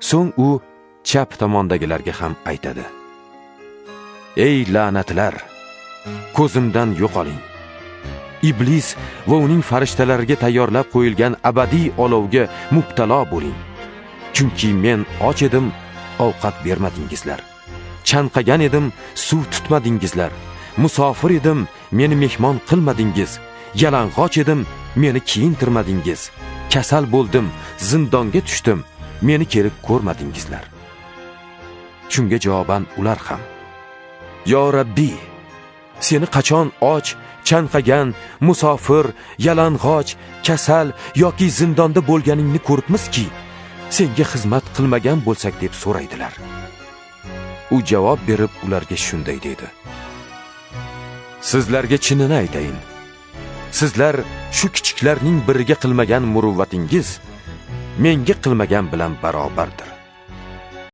So'ng u chap tomondagilarga ham aytadi: Ey la'natlar, ko'zimdan yo'qoling. Iblis va uning farishtalariga tayyorlab qo'yilgan abadiy olovga mubtalo bo'ling. Chunki men och edim, ovqat bermadingizlar. Chanqagan edim, suv tutmadingizlar. Musofir edim, meni mehmon qilmadingiz. Yalang'och edim, meni kiyintirmadingiz. Kasal bo'ldim, zindonga tushdim, meni kelib ko'rmadingizlar. Shunga javoban ular ham: Yo Rabbi, seni qachon och, chanqagan, musofir, yalang'och, kasal yoki zindonda bo'lganingni ko'ribmizki, senga xizmat qilmagan bo'lsak, deb so'raydilar. U javob berib ularga shunday dedi: Sizlarga chinini aytayin. Sizlar shu kichiklarning biriga qilmagan muruvvatingiz menga qilmagan bilan barobardir.